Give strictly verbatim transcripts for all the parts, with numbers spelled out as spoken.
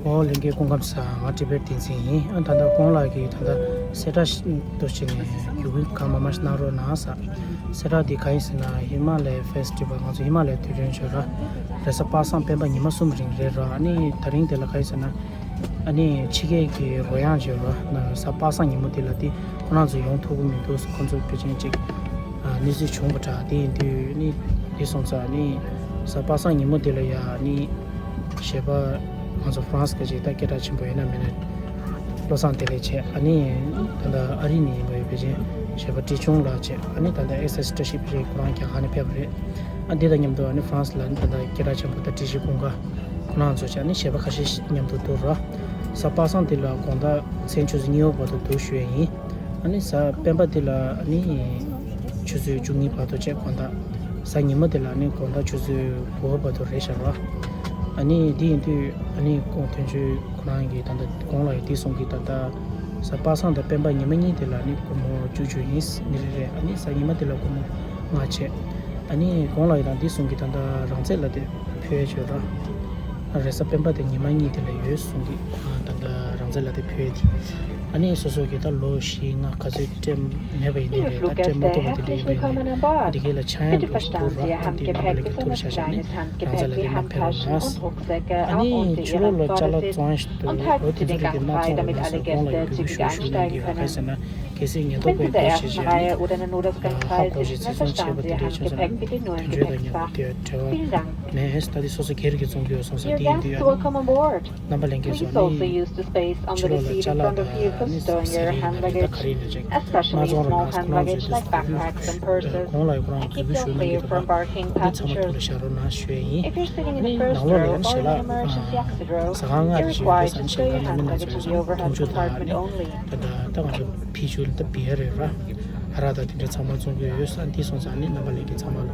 ཨོ་ལྷན་རྒྱས་སྐུ་ཁམས་བཟང་། ང་ཊི་བེཊ་བསྟན་འཛིན་ཡིན། ཨ་ད་ལྟ་ཀོང་ལགས་ཀྱིས་ད་ལྟ་གསལ་བསྒྲགས་ཤིག་ཏུ་བྱས་ནས་བརྒྱུད་སྐུལ་གང་མང་མང་ཞིག་གནང་རོགས་གནང་ཟེར། གསལ་བསྒྲགས་འདི་གང་ཡིན་ཟེར་ན། ཧི་མ་ལ་ཡ་ཕེ་སི་ཊི་བལ། ང་ཚོ་ཧི་མ་ལ་ཡའི་དུས་སྟོན་བྱོས་ར། རེས་གཟའ་པ་སངས་སྤེན་པ་ཉི་མ་གསུམ་རིང་རེད་ར། ཨ་ནི་དེ་རིང་དེ་ལ་གང་ཡིན་ཟེར་ན། ཨ་ནི་ཕྱི་རྒྱལ་གྱི་རོལ་དབྱངས་བྱོས་ར། གཟའ་པ་སངས་ཉིན་མོ་དེ་ལ་དེ་ཁོ་རང་ཚོ་ཡོང་ཐུབ་ཀྱི་མི་འདུག་ཁོ་ཚོ་ཕལ་ཆེར་ཅིག་ཨ་གནས་ཚུལ་བྱུང་བ་འདྲ། དེ་ཡིན་དུས་ནི་དེ་སོང་ཙང་ནི་གཟའ་པ་སངས་ཉིན་མོ་དེ་ལ་ཡ་ནི་གཞས་པ་ང་ཚོ་ཧྥ་རན་སི་ག་ཅིག་ད་སྐད་གྲགས་ཆེན་པོ་ཡིན་ན་མིན་ན་བློ་བཟང་བདེ་ལེགས་བྱས། ཨ་ནི་ད་ལྟ་ཨ་རི་ནས་ཡིན་པ་ཡོད་པའི་ཅན་གཞས་པ་བཀྲིས་ཆུང་ལགས་བྱས། ཨ་ནི་ད་ལྟ་ཨེས་ཨེས་བཀྲ་ཤིས་བདེ་ལེགས་ཁོ་རང་རྒྱ་གར་ནས་ཕེབས་པ་རེད། ཨ་འདི་དང་མཉམ་དུ་ཨ་ནི་ཧྥ་རན་སི་ལ་ནི་ད་ལྟ་སྐད་གྲགས་ཆེན་པོ་ད་བཀྲིས་ཆུང་ཁོང་ཁོ་རང་ཚོ་བྱས། ཨ་ནི་གཞས་པ་ཁ་ཤས་ཤིག་མཉམ་དུ་འདུག་ར། གཟའ་པ་སངས་དེ་ལ་དགོང་དག་མཚན་ཆུ་ཚོད་གཉིས་པ་བར་དུ་འདུག་ཞུ་ཡས་ཡིན། ཨ་ནི་གཟའ་སྤེན་པ་དེ་ལ་ཨ་ནི་ཆུ་ཚོད་བཅུ་གཉིས་བར་དུ་བྱས་དགོང་དག། གཟའ་ཉི་མ་དེ་ལ་ཨ་ནི་དགོང་དག་ཆུ་ཚོད་དགུ་པ་བར་དུ་རེད་ཤག་ར། ཨ་ནི་འདི་ཡིན་དུས་ཨ་ནི་ཁོང་དོན་གཅོད་ཁོ་རང་གིས་ད་ལྟ་ཁོང་ལ་ཡི་དེ་གསུང་གི། ད་ལྟ་གཟའ་པ་སངས་དང་སྤེན་པ་ཉི་མ་གཉིས་དེ་ལ་ཨ་ནི་སྒོར་མོ་བཅུ་བཅུ་ཡིན་ནི་རེད་རེད། ཨ་ནི་གཟའ་ཉི་མ་དེ་ལ་སྒོར་མོ་ལྔ་བྱས། ཨ་ནི་ཁོང་ལ་ཡི་དང་འདི་གསུང་གི། ད་ལྟ་རང་བཙན་ལ་དེ་ཕུལ་ཡས་བྱོས་ར། རེས་གཟའ་སྤེན་པ་དེ་ཉི་མ་གཉིས་དེ་ལ་ཡོད་གསུང་གི། ད་ལྟ་རང་བཙན་ལ་དེ་ཕུལ་ཡས་དེ། ཨ་ནི་སོ་སོ་གི་ད་ལོ་བཞི་ལྔ་ག་ཚོད་སྤྲད་མེད་པ་ཡིན་ནི་རེད། ད་སྤྲད་མ་ཐུབ་པ་དེ་འདྲ་ཡིན་པ་ཡིན་ནའི་འདི་གའི་ལ་ཆག་ཡང་འགྲོ་ཞིག་འདུག་ར། ཨ་འདི་གའི་ལ་ཡི་ཐུགས་ལ་བཞག་བྱས་ནི་རང་བཙན་ལ་དེ་མ་ཕེབས་རོགས་གནང་། ཨ་ནི་ཕྱི་ལོགས་ལ་ཅ་ལག་བཙོང་ཡ་ཞིག་འདུག་འོ་དེ་ཚོ་གི་དེ་མ་བཙོང་རོགས་གནང་ཟེར། ཁོང་ལ་ཡི་འབོད་སྐུལ་ཞུ་ཞུ་གནང་གི་ར། ག་རེ་ཟེར་ན་གལ་སྲིད་ཉེན་རྟོག་པས་འདུག་བྱས་བྱས་ནི་ཧ་གོ་བྱས་འཛིན་བཟུང་བྱས་པ་དེ་འདྲ་བྱུང་ཟེར་ན་དོན་གཅོད་དང་ཉེན་རྟོག་དེ་འབྲེལ་བ་མེད། ད་དེ་སོ་སོ་སྒེར་གྱི་བཙོང་རྒྱུ་ཡོད་སོང་ཙང་དེ་ཡིན་དུས་ཨ་ནི། རྣམ་པ་ལྷན་རྒྱས་ཚོ་ནི་ཕྱི་ལོགས་ལ་ཅ་ལག་དང་ནི་ཟ་རིན་ཡིན་ན་རེད། ད་ག་རེ་ཡིན་ན་ཅིག་མ་བཙོང་རོགས་གནང་། ཁོ་རང་ཚོས་དེ་གོང་ལ་ཡོད་ཁོ་རང་གོ་སྐབས་ཞུ་གནང་གི་འདུག་ད་འདི་ཚང་མ་ཐུགས་ལ་བཞག་རོགས་གནང་ཞུ་ཡས་ཡིན། ཨ་ནི་ནང་ལོགས་ལ་ཡང་ཞལ་ལག་ཟ་ཁང་ལྔ་རེ་ཞིག་ཡོད་པ་ཟ་ནི་ཞལ་ལག་སྣ་མིན་སྣ་ཚོགས་ཡོད་སོང་། འཐུང་ཆུ་དང་ནི་ད་ད་ད་ང་ཚོ་ཕི་ཆུ་ད་བི་ཡར་རེད་ར། ཨ་རག་དང་དེ་འདྲ་ཚང་མ་བཙོང་གི་ཡོད་ས། འདི་སོང་ཙང་ནི་རྣམ་པ་ལྷན་རྒྱས་ཚང་མ་ལ་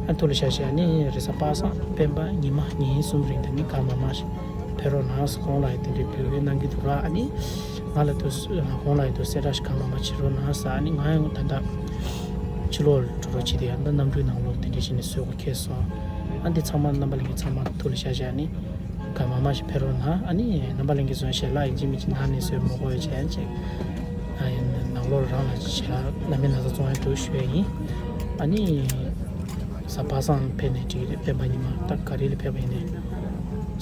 ཨ་ཐུགས་ལ་བཞག་བྱས། ཨ་ནི་རེས་གཟའ་པ་སངས་སྤེན་པ་ཉི་མ་ཉིན་གསུམ་རིང་དེ་ནི་གང་མང་མང་ཞིག་ཕེབས་རོགས་གནང་ཟེར་ཁོང་ལ་ཡི་དེ་འདྲའི་འབོད་སྐུལ་གནང་གི་འདུག་ར། ཨ་ནི་ང་ལ་དུ་ཁོང་ལ་ཡི་དུ་གསལ་བསྒྲགས་ཤིག་གང་མང་མང་བྱེད་རོགས་གནང་ཟེར། ཨ་ནི་ང་ཡང་ད་ལྟ་ཕྱི་ལོགས་ལ་འགྲོ་རོགས་བྱེད་དེ་ཡང་ད་གནམ་གྲུའི་ནང་ལོགས་དེ་འདྲ་བྱས་ནས་བཟོས་གོ་ཁེལ་སོང་། ཨ་འདི་ཚང་མ་རྣམ་པ་ལྷན་རྒྱས་ཚང་མ་ཐུགས་ལ་བཞག་བྱས། ཨ་ནི་གང་མང་མང་ཞིག་ཕེབས་རོགས་གནང་། ཨ་ནི་རྣམ་པ་ལྷན་རྒྱས་ཚོ་ཞལ་ལག་ཡིན་གཅིག་མིན་གཅིག་ནང་ནས་བཟོས་མ་དགོས་པ་བྱས་ཅིག་ཨ་ཡིན་ནང་ལོགས་རང་ལ་ཞལ་ལག་སྣ་མིན་སྣ་ཚོགས་བཙོང་ཡ་འདུག་ཞུ་ཡ་ཡིན། ཨ་ནི་གཟའ་པ་སངས་ཕེབས་ནས་འགྲིག་གི་རེད། སྤེན་པ་ཉི་མ་ད་ག་རེ་ལ་ཕེབས་པ་ཡིན་ནའི་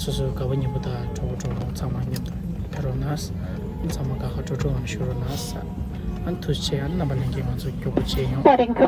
སོ་སོའི་དགའ་པོ་ཉེ་པོ་དང་གྲོགས་པོ་གྲོགས་མོ་ཚང་མ་མཉམ་དུ་ཕེབས་རོགས་གནང་། ཚང་མ་དགའ་དགའ་སྤྲོ་སྤྲོ་ངང་བཞུགས་རོགས་གནང་། ཨ་ཐུགས་རྗེ་ཆེ། ཨ་རྣམ་པ་ལྷན་རྒྱས་ང་ཚོ་མགྱོགས་པོ་མཇལ་ཡོང་། Boarding